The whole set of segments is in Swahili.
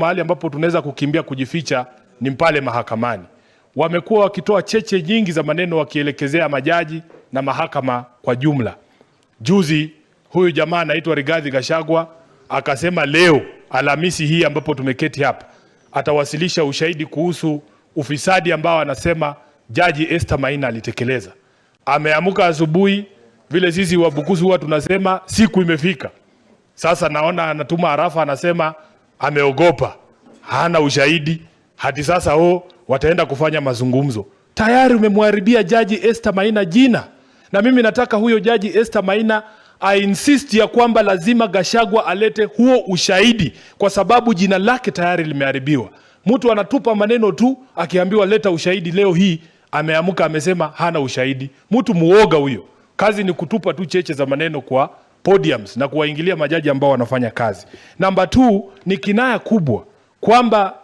Mahali ambapo tunaweza kukimbia kujificha ni pale mahakamani. Wamekuwa wakitoa cheche nyingi za maneno wakielekezea majaji na mahakama kwa jumla. Juzi huyu jamaa anaitwa Rigathi Gachagua akasema leo Alhamisi hii ambapo tumeketi hapa atawasilisha ushahidi kuhusu ufisadi ambao anasema Jaji Esther Maina alitekeleza. Ameamka asubuhi, vile sisi Wabukusu huwa tunasema siku imefika. Sasa naona anatuma arafa, anasema ameogopa, hana ushahidi hadi sasa. O, wataenda kufanya mazungumzo. Tayari umemharibia Jaji Esther Maina jina, na mimi nataka huyo Jaji Esther Maina I insist ya kwamba lazima Gachagua alete huo ushahidi, kwa sababu jina lake tayari limeharibiwa. Mtu anatupa maneno tu, akiambiwa leta ushahidi, leo hii ameamka amesema hana ushahidi. Mtu muoga huyo, kazi ni kutupa tu cheche za maneno kwa podiums na kuwaingilia majaji ambao wanafanya kazi. Namba 2 ni kinaya kubwa kwamba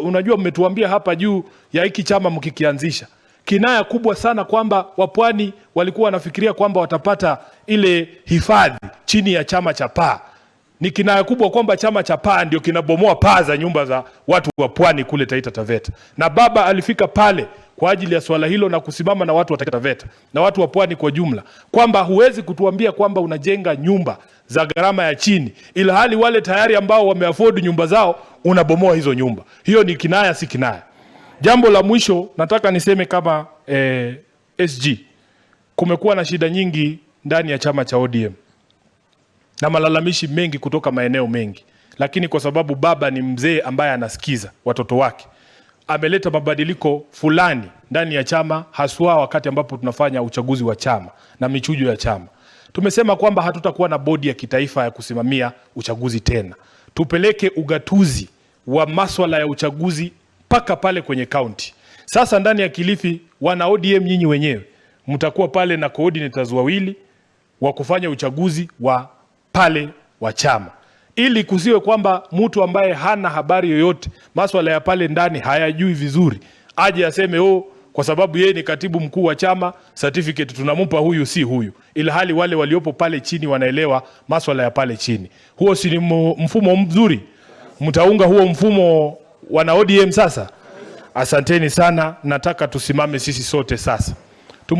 unajua mmetuambia hapa juu ya hiki chama mkikianzisha, kinaya kubwa sana kwamba wapwani walikuwa wanafikiria kwamba watapata ile hifadhi chini ya chama cha PAA. Ni kinaya kubwa kwamba chama cha PAA ndio kinabomoa paa za nyumba za watu wa pwani kule Taita Taveta, na baba alifika pale kwa ajili ya swala hilo na kusimama na watu wa Taita Taveta na watu wa pwani kwa jumla, kwamba huwezi kutuambia kwamba unajenga nyumba za gharama ya chini, ila hali wale tayari ambao wameafford nyumba zao unabomoa hizo nyumba. Hiyo ni kinaya, si kinaya? Jambo la mwisho nataka niseme kama SG, kumekuwa na shida nyingi ndani ya chama cha ODM na malalamishi mengi kutoka maeneo mengi, lakini kwa sababu baba ni mzee ambaye anasikiza watoto wake, ameleta mabadiliko fulani ndani ya chama, haswa wakati ambapo tunafanya uchaguzi wa chama na michujo ya chama. Tumesema kwamba hatutakuwa na bodi ya kitaifa ya kusimamia uchaguzi tena, tupeleke ugatuzi wa maswala ya uchaguzi mpaka pale kwenye kaunti. Sasa ndani ya Kilifi, wana ODM nyinyi wenyewe mtakuwa pale na coordinators wawili wa kufanya uchaguzi wa pale wa chama, ili kusiwe kwamba mtu ambaye hana habari yoyote maswala ya pale ndani hayajui vizuri aje aseme, "Oh, kwa sababu yeye ni katibu mkuu wa chama, certificate tunampa huyu, si huyu," ila hali wale waliopo pale chini wanaelewa maswala ya pale chini. Huo si ni mfumo mzuri? Mtaunga huo mfumo, wana ODM? Sasa asanteni sana, nataka tusimame sisi sote sasa.